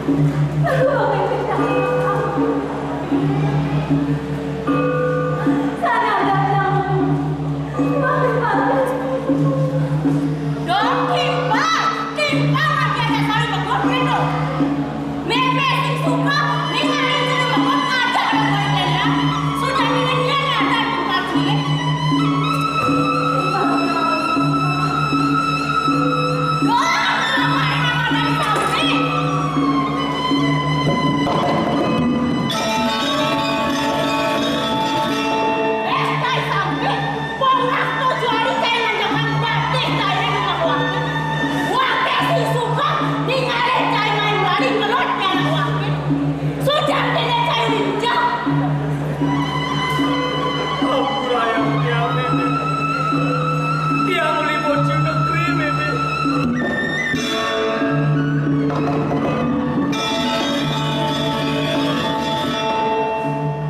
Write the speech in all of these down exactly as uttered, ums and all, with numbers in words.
Dong timpal, timpal lagi aja saling begor gitu. Mepet sing suka, ningalin sing begor ngajak orang lain ya. Sudah dengan dia nyata timpal sini. Dong, kenapa ada dari samping? Eh, dari samping. Pongah tujuh hari cai nganjakan batis cai di rumah wangké. Wangké sing suka ningalin cai main bali ngelot di anak wangké. Sudah kéné cai lincah. Ampura yang tiang, Mémé. Tiang uli bocil negeri, Mémé.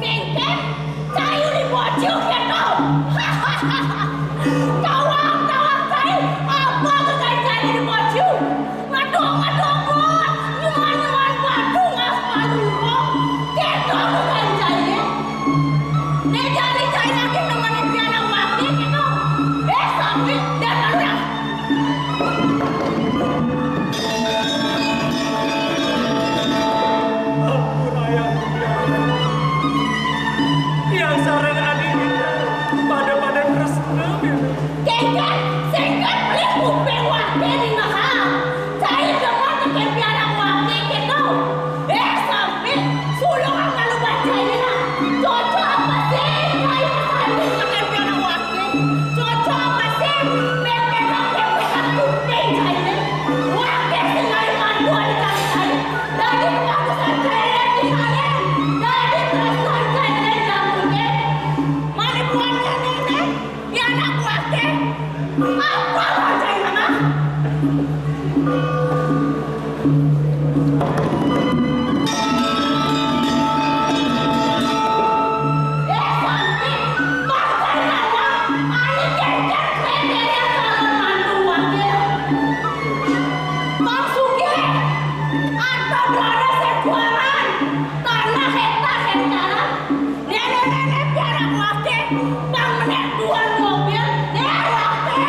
Kéngkén, cai uli bocil kéto. Tawang, tawang cai, apa ké cai uli bocil? Ngadong-ngadong, nyuan-nyuan batu ngas palu. Kéto ké cai. Né jani cai lagi nemenin pianak wangké kéto. Eh, sami, dan lalu dah. Ampun, Ayah, ya Allah. Tiang sareng adi kita pada-pada tresna, Mémé. Kéngkén, sengket pelih kuping wangké di mahal. Cai demen tekén pianak wangké kéto. Eh, sami, sulung malu baca ini nah. Cocok apa sih cai pesan tekén pianak wangké? Cocok apa sih? Bébék, bébék kuping cai ini. Wangké sing ari mandu ari cai. Dadi kebagusan cai ini, dadi tresna cai ini jangkungé. Mana buahnya, Nénék? Ya anak buah téh, apa wajah mama? Eh, Santi, bangsa mama, ayo cecek, cecek yang calon mantu wakil. Bang Sugih, atau berada sekuaran, tanah hektar-hektaran, Nénék-nénék pianak wangké, pang menék duan mobil, nék wangké,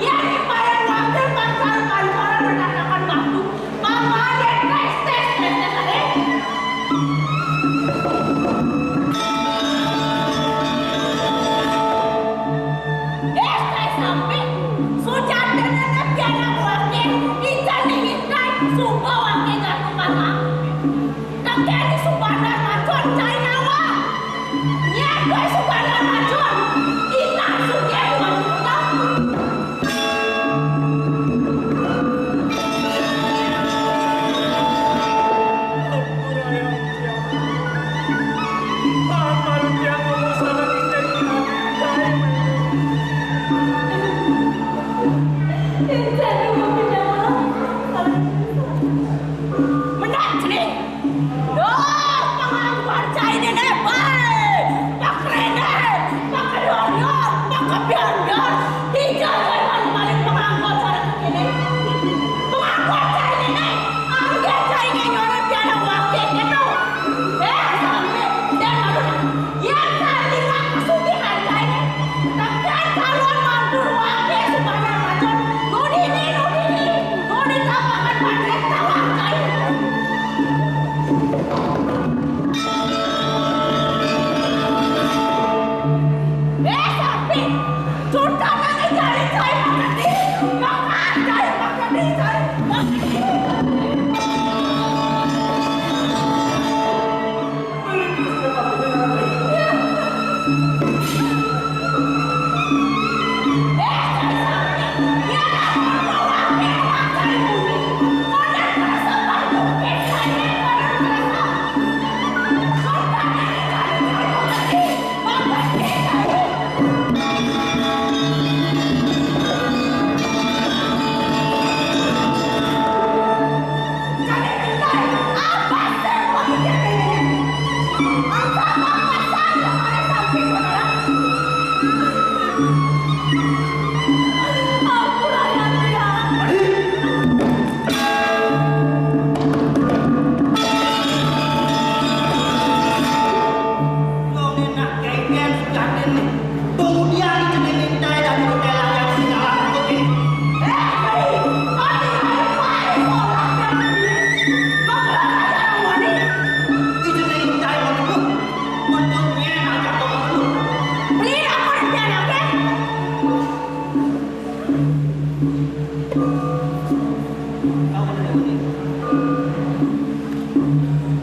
ya, nék pianak wangké, pang karuan-karuan mendatangkan waktu. Mama, nék, tés, tés, tés, tés, tés. Eh, tés sampai, sudah nénék pianak wangké, ican nih, ican, sumpah wangké jatuh mama. Tapi ada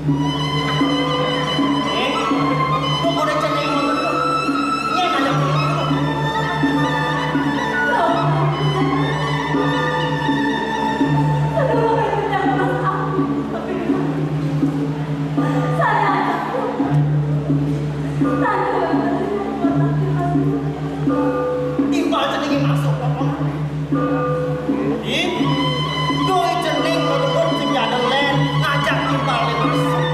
Eh, lu kudu cening bener lu. Nyén aja. Timpal ceningé masuk, Pong. Ih, doi cening ngelebut sing jadé lén, ngajak timpalé masuk.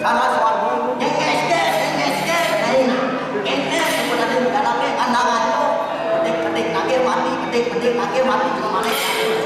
Salah suatu nyengkes-kes, nyengkes-kes, lain. Nyengkes sebenarnya bukan apa, kandangan itu. Petik-petik nangkir mati, petik-petik nangkir mati, cuma manis.